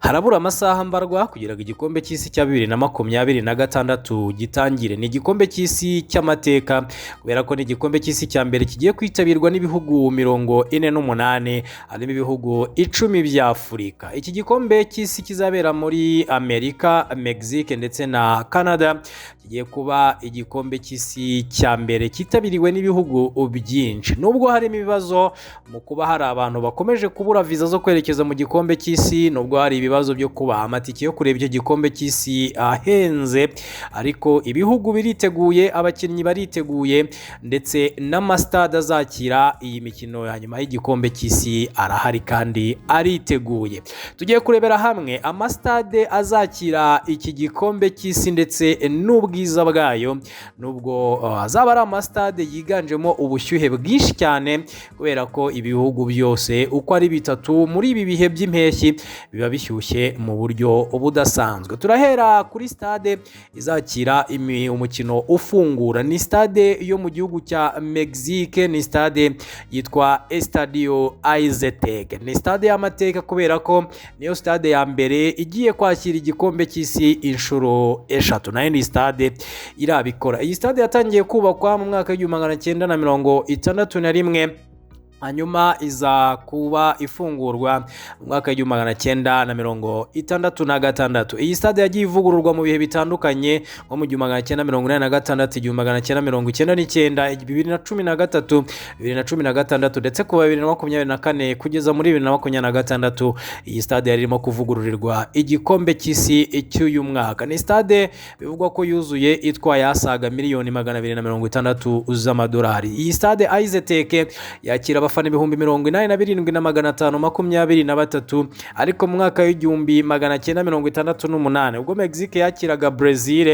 Harabura amasaha mbarwa kugira ngo igikombe cy'isi cya 2026 gitangire. Ni igikombe cy'isi cy'amateka kubera ko ni igikombe cy'isi cya mbere kigiye kwitabirwa n'ibihugu 48, harimo ibihugu 10 bya Afurika. Iki gikombe cy'isi kizabera muri Amerika, Mexique ndetse na Canada, kigiye kuba igikombe cy'isi cya mbere cyitabiriwe n'ibihugu byinshi. Nubwo harimo ibibazo mu kuba hari abantu bakomeje kubura viza zo kwerekeza mu gikombe cy'isi, nubwo hari ibibazo byo kuba amatike yo kureba icyo gikombe cy'isi ahenze, ariko ibihugu biriteguye, abakinnyi bariteguye, ndetse n'amasitade azakira iyi mikino ya nyuma y'igikombe cy'isi arahari kandi ariteguye. Tugiye kurebera hamwe amasitade azakira iki gikombe cy'isi ndetse n'ubwiza bwayo, nubwo azaba ari amasitade yiganjemo ubushyuhe bwinshi cyane, kubera ko ibihugu byose uko ari bitatu muri ibi bihe by'impeshyi biba bishyushye mu buryo budasanzwe. Turahera kuri stade izakira umukino ufungura. Ni stade yo mu gihugu cya Mexique, ni stade yitwa Estadio Azteca. Ni stade y'amateka kubera ko niyo stade ya mbere igiye kwakira igikombe cy'isi inshuro 3, nayo ni stade irabikora. Iyi stade yatangiye kubakwa mu mwaka w'1961, hanyuma iza kuba ifungurwa mu mwaka w'1966. Iyi stade yagiye ivugururwa mu bihe bitandukanye, nko mu 1986, 1999, 2013, 2016, ndetse kuva 2024 kugeza muri 2026 iyi stade yari irimo kuvugururirwa igikombe cy'isi cy'uyu mwaka. Ni stade bivugwa ko yuzuye itwaye asaga miliyoni 260 z'amadolari. Iyi stade Azteca yakira abafana 87,523, ariko mu mwaka w'1968 ubwo Mexique yakiraga Brazil,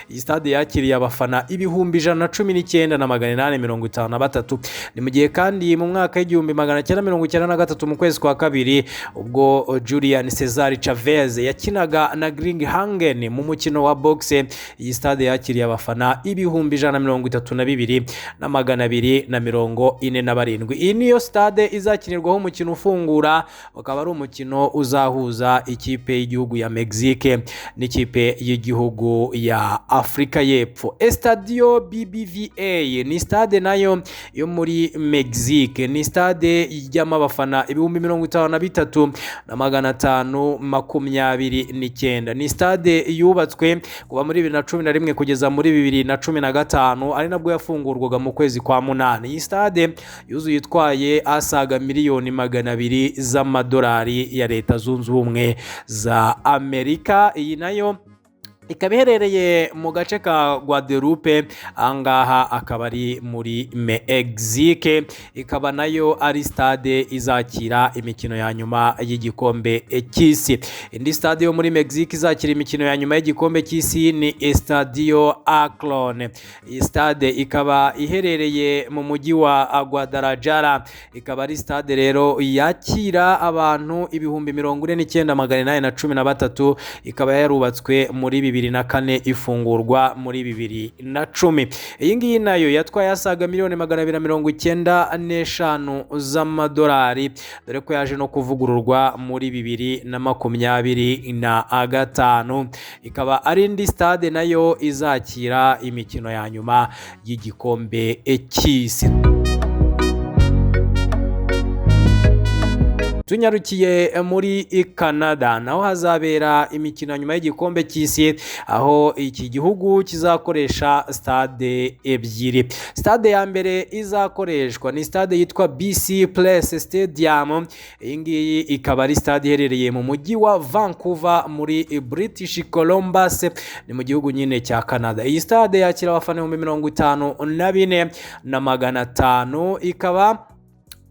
iyi stade yakiriye abafana 119,853. Ni mu gihe kandi mu mwaka w'1993 mu kwezi kwa kabiri, ubwo Julian Cesar Chavez yakinaga na Gring Hangen mu mukino wa boxe, iyi stade yakiriye abafana 132,247. Iyi niyo stade izakinirwaho umukino ufungura, ukaba ari umukino uzahuza ikipe y'igihugu ya Mexique n'ikipe y'igihugu ya Afurika y'Epfo. Estadio BBVA ni stade nayo yo muri Mexique, ni stade ijyamo abafana 53,529. Ni stade yubatswe kuva muri 2011 kugeza muri 2015, ari nabwo yafungurwaga mu kwezi kwa munani. Iyi stade yuzuye itwaye asaga miliyoni 200 z'amadolari ya Leta Zunze Ubumwe za Amerika. Iyi nayo ikaba iherereye mu gace ka Guadalupe, ahangaha akaba ari muri Mexique, ikaba nayo ari stade izakira imikino ya nyuma y'igikombe cy'isi. Indi stade yo muri Mexique izakira imikino ya nyuma y'igikombe cy'isi ni Estadio Akron. Iyi stade ikaba iherereye mu mujyi wa Guadalajara, ikaba ari stade rero yakira abantu 49,813, ikaba yarubatswe muri 2004 ifungurwa muri 2010. Iyi ngiyi nayo yatwaye asaga miliyoni 295 z'amadolari, dore ko yaje no kuvugururwa muri 2025. Ikaba ari indi stade nayo izakira imikino ya nyuma y'igikombe cy'isi. Tunyarukiye muri Canada, naho hazabera imikino nyuma y'igikombe cy'isi, aho iki gihugu kizakoresha stade ebyiri. Stade ya mbere izakoreshwa ni stade yitwa BC Place Stadium. Iyi ngiyi ikaba ari stade iherereye mu mujyi wa Vancouver muri British Columbus, ni mu gihugu nyine cya Canada. Iyi stade yakira abafana 54,500, ikaba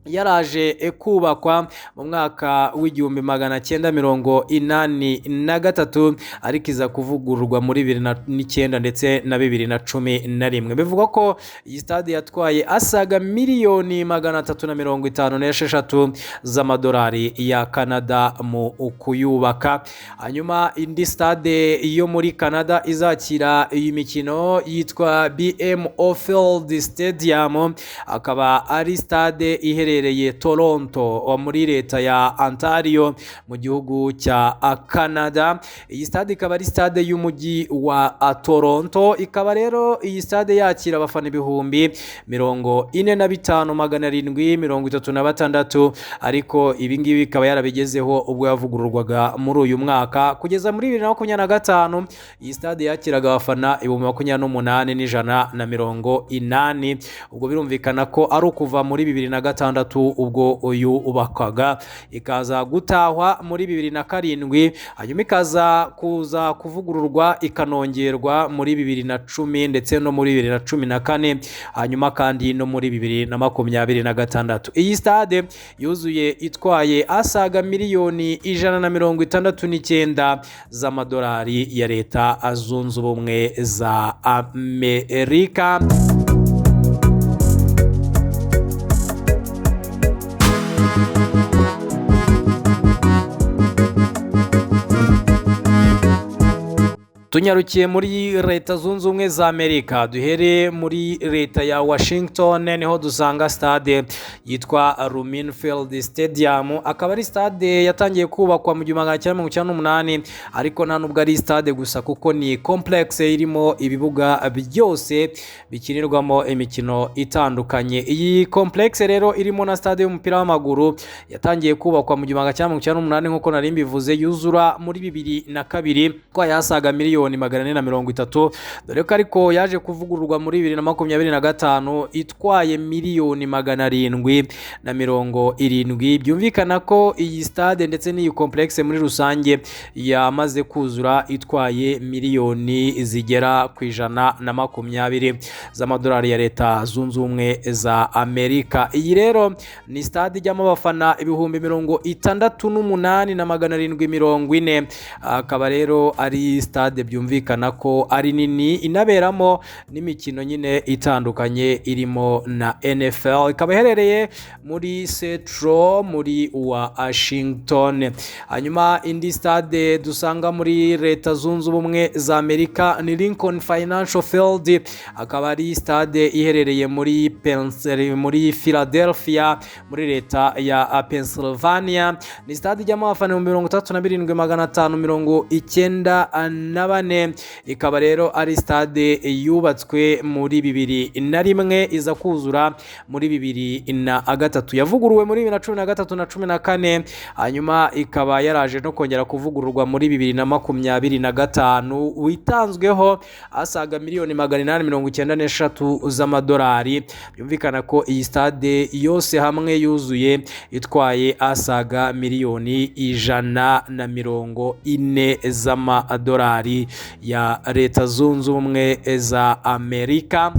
yaraje kubakwa mu mwaka w'1983, ariko iza kuvugururwa muri 2009 ndetse na 2011. Bivugwa ko iyi stade yatwaye asaga miliyoni 356 z'amadolari ya Canada mu kuyubaka. Hanyuma indi stade yo muri Canada izakira iyi mikino yitwa BMO Field Stadium, akaba ari stade iherereye iherereye Toronto muri leta ya Ontario mu gihugu cya Canada. Iyi stade ikaba ari stade y'umujyi wa Toronto, ikaba rero iyi stade yakira abafana 45,736, ariko ibi ngibi ikaba yarabigezeho ubwo yavugururwaga muri uyu mwaka. Kugeza muri 2025 iyi stade yakiraga abafana 28,180. Ubwo birumvikana ko ari ukuva muri 2006 ubwo uyu ubakwaga, ikaza gutahwa muri 2007, hanyuma ikaza kuza kuvugururwa ikanongerwa muri 2010 ndetse no muri 2014, hanyuma kandi no muri 2026. Iyi stade yuzuye itwaye asaga miliyoni 169 z'amadolari ya Leta Zunze Ubumwe za Amerika. Tunyarukiye muri Leta Zunze Ubumwe za Amerika, duhere muri leta ya Washington, niho dusanga stade yitwa Lumen Field Stadium. Akaba ari stade yatangiye kubakwa mu 1998, ariko nta nubwo ari stade gusa kuko ni complex irimo ibibuga byose bikinirwamo imikino itandukanye. Iyi complex rero irimo na stade y'umupira w'amaguru yatangiye kubakwa mu 1998 nk'uko nari mbivuze, yuzura muri 2002 kwa yasaga miliyoni 430, dore ko ariko yaje kuvugururwa muri 2025 itwaye miliyoni 770. Byumvikana ko iyi stade ndetse n'iyi complexe muri rusange yamaze kuzura itwaye miliyoni zigera ku 120 z'amadolari ya Leta Zunze Ubumwe za Amerika. Iyi rero ni stade ijyamo abafana 68,740, akaba rero ari stade byumvikana ko ari nini, inaberamo n'imikino nyine itandukanye irimo na NFL. Ikaba iherereye muri Seattle muri Washington. Hanyuma indi stade dusanga muri Leta Zunze Ubumwe za Amerika ni Lincoln Financial Field, akaba ari stade iherereye muri Philadelphia muri leta ya Pennsylvania. Ni stade ijyamo abafana 37,594, ikaba rero ari stade yubatswe muri 2001, iza kuzura muri 2003, yavuguruwe muri 2013 na 14, hanyuma ikaba yaraje no kongera kuvugururwa muri 2025, witanzweho asaga miliyoni 893 z'amadolari. Byumvikana ko iyi stade yose hamwe yuzuye itwaye asaga miliyoni 140 z'amadolari ya Leta Zunze Ubumwe za Amerika.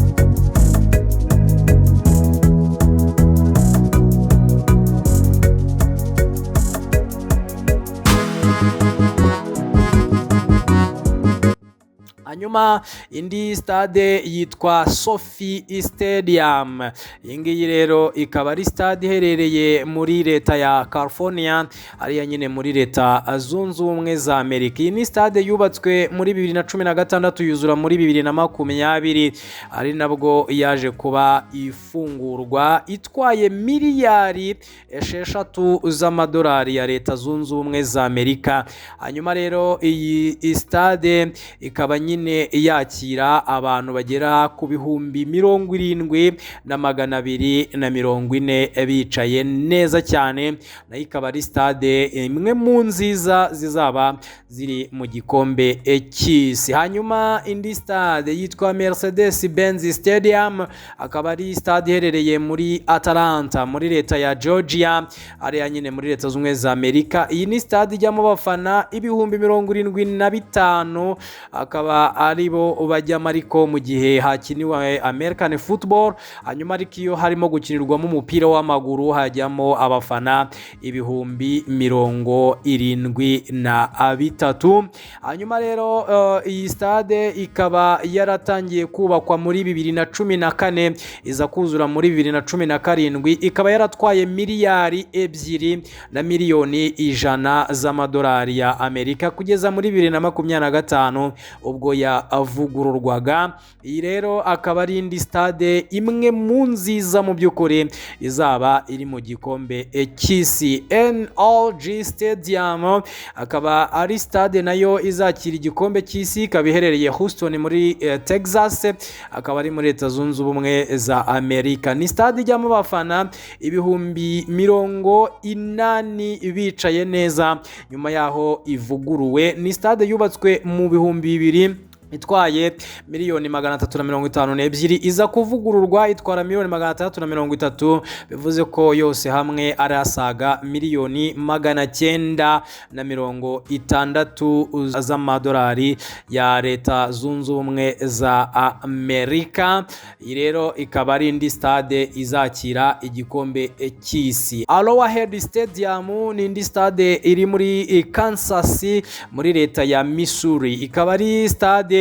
Hanyuma indi stade yitwa SoFi Stadium. Iyi ngiyi rero ikaba ari stade iherereye muri leta ya California, ariya nyine muri Leta Zunze Ubumwe za Amerika. Iyi ni stade yubatswe muri 2016, yuzura muri 2020, ari nabwo yaje kuba ifungurwa, itwaye miliyari 6 z'amadolari ya Leta Zunze Ubumwe za Amerika. Hanyuma rero iyi stade ikaba nyine yakira abantu bagera ku 70,240 bicaye neza cyane. Nayo ikaba ari stade imwe mu nziza zizaba ziri mu gikombe cy'isi. Hanyuma indi stade yitwa Mercedes Benz Stadium, akaba ari stade iherereye muri Atlanta muri leta ya Georgia, ariya nyine muri Leta Zunze Ubumwe za Amerika. Iyi ni stade ijyamo abafana 75,000, akaba ari bo bajyamo ariko mu gihe hakiniwe American football. Hanyuma ariko iyo harimo gukinirwamo umupira w'amaguru hajyamo abafana 73,000. Hanyuma rero iyi stade ikaba yaratangiye kubakwa muri 2014, iza kuzura muri 2017, ikaba yaratwaye miliyari 2 na miliyoni 100 z'amadolari ya Amerika kugeza muri 2025 ubwo Yavugururwaga. Iyi rero akaba ari indi stade imwe mu nziza mu by'ukuri izaba iri mu gikombe cy'isi. NRG Stadium akaba ari stade nayo izakira igikombe cy'isi, ikaba iherereye Houston muri Texas, akaba ari muri Leta Zunze Ubumwe za Amerika. Ni stade ijyamo abafana 80,000 bicaye neza nyuma yaho ivuguruwe. Ni stade yubatswe mu 2000 itwaye miliyoni 352, iza kuvugururwa itwara miliyoni 630, bivuze ko yose hamwe ari asaga miliyoni 960 z'amadolari ya Leta Zunze Ubumwe za Amerika. Iyi rero ikaba ari indi stade izakira igikombe cy'isi. Arrowhead Stadium ni indi stade iri muri Kansas, muri leta ya Missouri, ikaba ari stade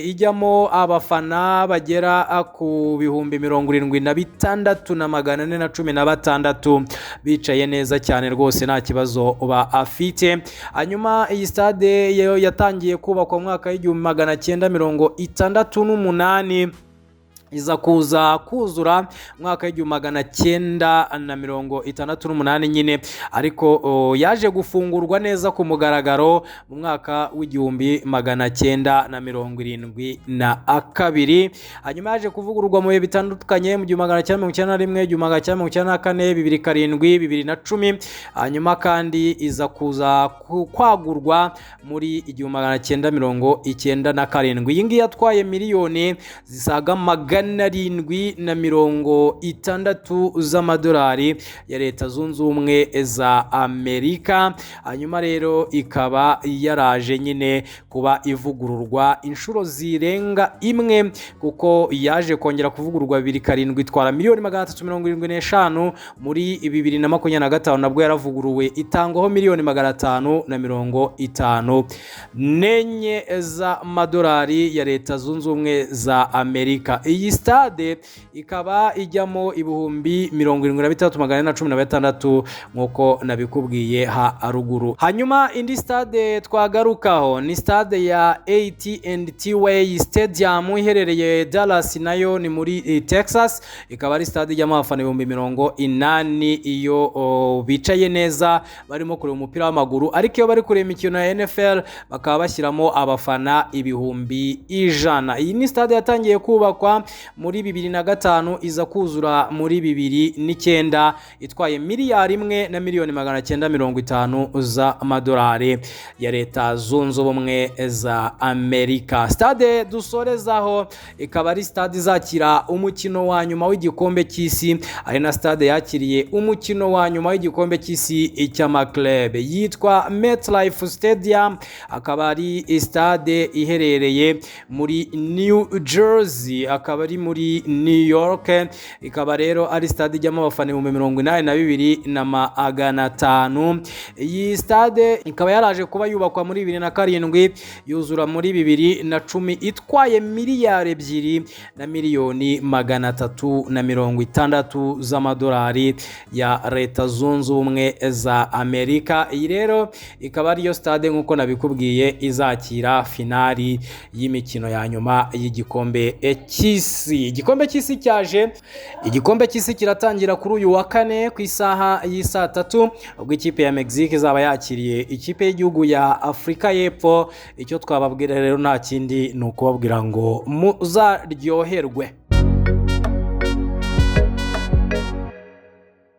ijyamo abafana bagera ku 76,416 bicaye neza cyane rwose, nta kibazo bafite. Hanyuma iyi stade yo yatangiye kubakwa mu mwaka w'1968, iza kuza kuzura mu mwaka w'1968 nyine, ariko yaje gufungurwa neza ku mugaragaro mu mwaka w'1972. Hanyuma yaje kuvugururwa mu bihe bitandukanye, mu 1991, 1994, 2007, 2010. Hanyuma kandi iza kuza kwagurwa muri 1997. Iyi ngiyi yatwaye miliyoni zisaga 760 z'amadolari ya Leta Zunze Ubumwe za Amerika. Hanyuma rero ikaba yaraje nyine kuba ivugururwa inshuro zirenga imwe, kuko yaje kongera kuvugururwa 2007 itwara miliyoni 375. Muri 2025 nabwo yaravuguruwe, itangwaho miliyoni 554 z'amadolari ya Leta Zunze Ubumwe za Amerika. Iyi stade ikaba ijyamo 76,416 nk'uko nabikubwiye haruguru. Hanyuma indi stade twagarukaho ni stade ya AT&T Way Stadium iherereye Dallas, nayo ni muri Texas, ikaba ari stade ijyamo abafana 80,000 iyo bicaye neza barimo kureba umupira w'amaguru, ariko iyo bari kureba imikino ya NFL bakaba bashyiramo abafana 100,000. Iyi ni stade yatangiye kubakwa muri 2005, iza kuzura muri 2009, itwaye miliyari 1 na miliyoni 950 z'amadolari ya Leta Zunze Ubumwe za Amerika. Stade dusorezaho ikaba ari stade izakira umukino wa nyuma w'igikombe cy'isi, ari na stade yakiriye umukino wa nyuma w'igikombe cy'isi cy'amaklebe, yitwa MetLife Stadium, akaba ari stade iherereye muri New Jersey, akaba ari muri New York. Ikaba rero ari stade ijyamo abafana 82,500. Iyi stade ikaba yaraje kuba yubakwa muri 2007, yuzura muri 2010, itwaye miliyari 2 na miliyoni 360 z'amadolari ya Leta Zunze Ubumwe za Amerika. Iyi rero ikaba ariyo stade, nk'uko nabikubwiye, izakira finali y'imikino ya nyuma y'igikombe cy'isi. Igikombe cy'isi cyaje, igikombe cy'isi kiratangira kuri uyu wa kane ku isaha y'isaa 3, ubwo ikipe ya Mexique izaba yakiriye ikipe y'igihugu ya Afurika y'Epfo. Icyo twababwira rero nta kindi, ni ukubabwira ngo muzaryoherwe.